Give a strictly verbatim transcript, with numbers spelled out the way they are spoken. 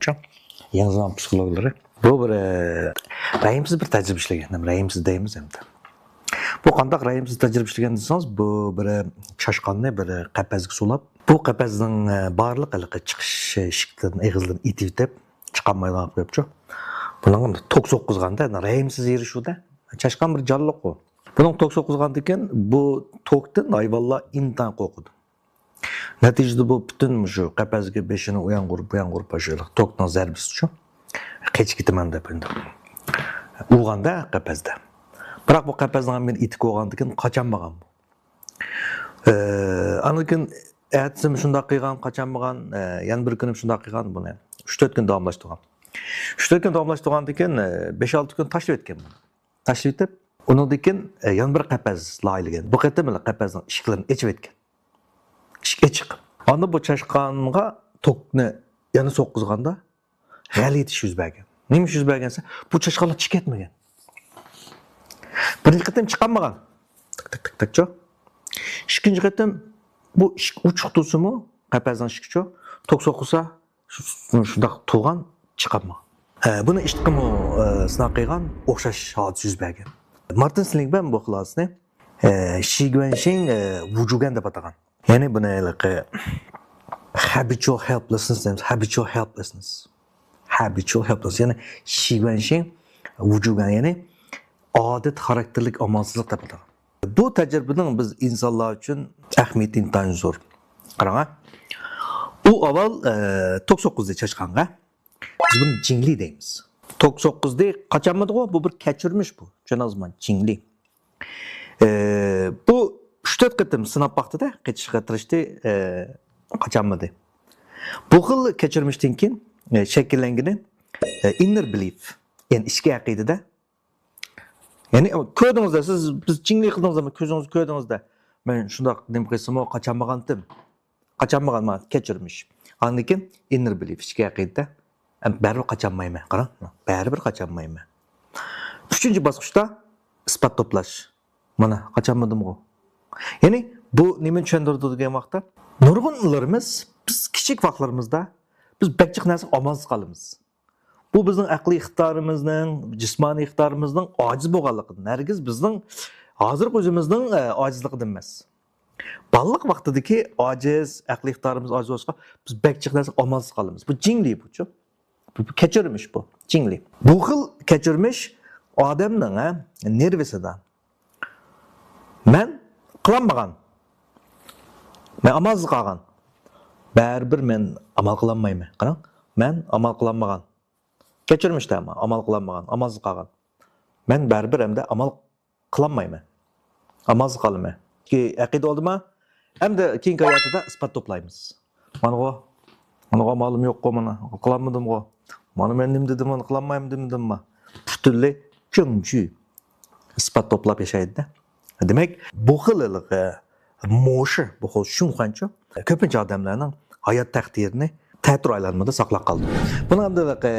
يېڭى زامان پسىخولوگلىرى. بۇ بىر، ئە، رەھىمسىز بىر تەجرىبە ئىشلىگەن، رەھىمسىز دەيمىز ئەمدى. بۇ قانداق رەھىمسىز تەجرىبە ئىشلىگەن دېسىڭىز، بۇ بىر، ئە، چاشقاننى بىر، ئە، قەپەسكە سولاپ، بۇ قەپەسنىڭ، ئە، بارلىق ھېلىقى چىقىش ئىشىكلىرىنى، ئېغىزلىرىنى ئېتىۋېتىپ، چىقالمايدىغان قىلىپ قويۇپچۇ. بۇنىڭغا توك سوققۇزغاندا، رەھىمسىز ھېرىشىۋدە. چاشقان بىر جانلىققۇ. بۇنىڭ توك سوققۇزغاندىكىن، بۇ توكتىن ھايۋانلار ئىنتايىن قورقىدۇ. نەتىجىدە بۇ پۈتۈن مۇشۇ قەپەسكە بېشىنى ئۇيانغۇرۇپ، ئۇيانغۇرۇپ، ئاشۇ توكنىڭ زەربىسى شۇ. قېچىپ كېتىمەن دەپ ئەمدى ئۇرغاندا قەپەستە. بىراق بۇ قەپەسنىڭ ھەممىنى ئېتىپ بولغاندىكىن قاچالمىغان بۇ. ئى، ئاندىن كېيىن ئەتىسىمۇ شۇنداق قىلغان، قاچالمىغان، ئى، يەنە بىر كۈنى شۇنداق قىلغان بۇنى. ئۈچ تۆت كۈن داۋاملاشتۇرغان. ئۈچ تۆت كۈن داۋاملاشتۇرغاندىن كېيىن، ئى، بەش ئالتە كۈن تاشلىۋەتكەن بۇنى. تاشلىۋېتىپ، ئۇنىڭدىن كېيىن، ئە، يەنە بىر قەپەس لايىھەلىگەن. بۇ قېتىم قەپەسنىڭ ئىشىكلىرىنى ئېچىۋەتكەن. ئىشىك ئېچىق. ئاندىن بۇ چاشقانغا توكنى يەنە سوققۇزغاندا، غەلىتە ئىش يۈز بەرگەن. نېمە ئىش يۈز بەرگەن دېسە، بۇ چاشقانلار چىقىپ كەتمىگەن. بىرىنچى قېتىم چىقالمىغان. تىك، تىك، تىك، تىك، چۇ. ئىككىنچى قېتىم بۇ ئىشىك ئوچۇق تۇرسىمۇ، قەپەسنىڭ ئىشىكى چۇ، توك سوقۇلسا، شۇ-، شۇنداق تۇرغان، چىقالمىغان. ئە، بۇنى ئىشتىقىمۇ، ئە، سىناق قىلغان، ئوخشاش ھادىسە يۈز بەرگەن. مارتىن سېلىگمەن بۇ خىل ھادىسىنى، ئە، شى گۇەنشىڭ، ئە، ۋۇجۇگەن دەپ ئاتىغان. يەنى بۇنى ھېلىقى habitual helplessness دەيمىز، habitual helplessness. Habitual helplessness، يەنى شى گۇەنشىڭ ۋۇجۇگەن، يەنى ئادەت خاراكتېرلىك ئامالسىزلىق دەپ ئاتىغان. بۇ تەجرىبىنىڭ بىز ئىنسانلار ئۈچۈن ئەھمىيىتى ئىنتايىن زور. قاراڭا. ئۇ ئاۋۋال، ئە، توك سوققۇزدى چاشقانغا. بىز بۇنى جىڭلى دەيمىز. توك سوققۇزدى قاچالمىدىغۇ، بۇ بىر كەچۈرمىش بۇ. چۈشەندىڭىزمۇ؟ جىڭلى. ئە، بۇ ئۈچ تۆت قېتىم سىناپ باقتىدە، قېچىشقا تىرىشتى، ئە، قاچالمىدى. بۇ خىل كەچۈرمىشتىن كېيىن، ئە، شەكىللەنگىنى، ئە، inner belief، يەنى ئىچكى ئەقىدىدە. يەنى، كۆردىڭىز-دە، سىز، بىز جىڭلى قىلدىڭىز-دە، كۆزىڭىز كۆردىڭىز-دە. مەن شۇنداق نېمە قىلسىمۇ قاچالمىغانتىم. قاچالمىغان مانا كەچۈرمىش. ئاندىن كېيىن inner belief، ئىچكى ئەقىدە. ئەم، بەرىبىر قاچالمايمەن. قاراڭ، بەرىبىر قاچالمايمەن. ئۈچىنچى باسقۇچتا ئىسپات توپلاش. مانا، قاچالمىدىمغۇ. يەنى، بۇ نېمىنى چۈشەندۈرىدۇ دېگەن ۋاقىتتا، نۇرغۇنلىرىمىز، بىز كىچىك ۋاقىتلىرىمىزدا بىز بەك جىق نەرسىگە ئامالسىز قالىمىز. بۇ بىزنىڭ ئەقلىي ئىقتىدارىمىزنىڭ، جىسمانىي ئىقتىدارىمىزنىڭ ئاجىز بولغانلىقىدىن، ھەرگىز بىزنىڭ ھازىرقى ئۆزىمىزنىڭ، ئە، ئاجىزلىقىدىن ئەمەس. بالىلىق ۋاقتىدىكى ئاجىز، ئەقلىي ئىقتىدارىمىز ئاجىز بولۇشقا بىز بەك جىق نەرسىگە ئامالسىز قالىمىز. بۇ جىڭلى بۇچۇ. بۇ، بۇ كەچۈرمىش بۇ، جىڭلى. بۇ خىل كەچۈرمىش ئادەمنىڭ، ھە، نېرۋىسىدا، مەن قىلالمىغان. مەن ئامالسىز قالغان. بەرىبىر مەن ئامال قىلالمايمەن. قاراڭ، مەن ئامال قىلالمىغان. كەچۈرمىشتە ئەمما ئامال قىلالمىغان، ئامالسىز قالغان. مەن بەرىبىر ئەمدى ئامال قىلالمايمەن. ئامالسىز قالىمەن. ئەقىدە بولدىما؟ ئەمدى كېيىنكى ھاياتىدا ئىسپات توپلايمىز. مانىغۇ، مانىغۇ ئامالىم يوققۇ مانا، قىلالمىدىمغۇ. مانا مەن نېمە دېدىم، مانا قىلالمايمەن دېمىدىمما؟ پۈتۈنلەي كۆڭچۈ ئىسپات توپلاپ ياشايدۇ-دە. دېمەك، بۇ خىل ھېلىقى موشى، بۇ خىل شۇڭخەنچۇ كۆپىنچە ئادەملەرنىڭ ھايات تەقدىرىنى تەتۈر ئايلانمىدا ساقلاپ قالىدۇ. بۇنىڭ ئەمدى ھېلىقى